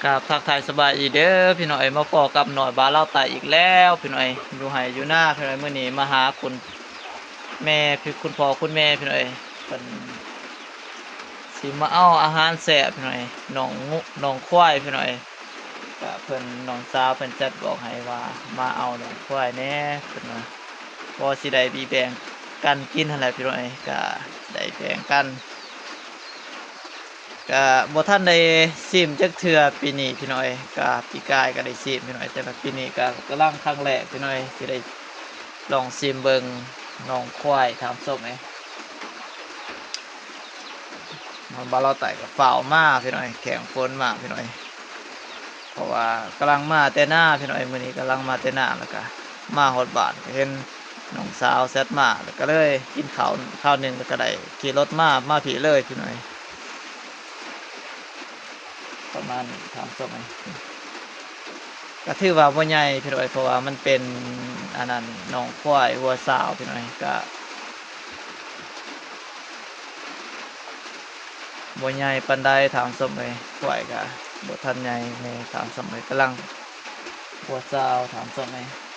ກາບທັກທາຍສະບາຍດີເດີພີ່ນ້ອງເອີຍ ມາພໍ້ກັບນ້ອງບ່າວລາວໃຕ້ອີກແລ້ວພີ່ນ້ອງເອີຍ ຢູ່ໄຮ່ຢູ່ນາພີ່ນ້ອງເອີຍ ມື້ນີ້ມາຫາຄຸນແມ່ ຄຸນພໍ່ຄຸນແມ່ພີ່ນ້ອງເອີຍ ເພິ່ນຊິມາເອົາອາຫານແຊບພີ່ນ້ອງເອີຍ ໜອງງ- ໜອງຄວາຍພີ່ນ້ອງເອີຍ ກະເພິ່ນ ນ້ອງສາວເພິ່ນແຊັດບອກໃຫ້ວ່າມາເອົາໜອງຄວາຍແດ່ເພິ່ນວ່າ ພໍຊິໄດ້ມີແບ່ງກັນກິນຫັ້ນແຫຼະພີ່ນ້ອງເອີຍ ກະໄດ້ແບ່ງກັນ ກະບໍ່ທັນໄດ້ຊີມຈັກເທື່ອປີນີ້ພີ່ນ້ອງເອີຍ ກະປີກາຍກະໄດ້ຊີມພີ່ນ້ອງເອີຍ ແຕ່ວ່າປີນີ້ກະກຳລັງຄັ້ງແລກພີ່ນ້ອງເອີຍ ຊິໄດ້ລອງຊີມເບິ່ງໜອງຄວາຍທ່ານຜູ້ຊົມເອີຍ ນ້ອງບ່າວລາວໃຕ້ກະຟ້າວມາພີ່ນ້ອງເອີຍ ແຂ່ງຝົນມາພີ່ນ້ອງເອີຍ ເພາະວ່າກຳລັງມາແຕ່ນາພີ່ນ້ອງເອີຍ ມື້ນີ້ກຳລັງມາແຕ່ນາ ແລ້ວກະມາຮອດບ້ານກະເຫັນນ້ອງສາວແຊັດມາ ແລ້ວກະເລີຍກິນເຂົ້າຄາວໜຶ່ງ ແລ້ວກະໄດ້ຂີ່ລົດມາ ມາພີ້ເລີຍພີ່ນ້ອງເອີຍ ປະມານນີ້ທ່ານຜູ້ຊົມເອີຍ ກະຖືວ່າບໍ່ໃຫຍ່ພີ່ນ້ອງເອີຍ ເພາະວ່າມັນເປັນອັນນັ້ນ ໜອງຄວາຍຫົວຊາວພີ່ນ້ອງເອີຍ ກະບໍ່ໃຫຍ່ປານໃດທ່ານຜູ້ຊົມເອີຍ ຄວາຍກະບໍ່ທັນໃຫຍ່ແນ່ທ່ານຜູ້ຊົມເອີຍ ກຳລັງຫົວຊາວທ່ານຜູ້ຊົມເອີຍ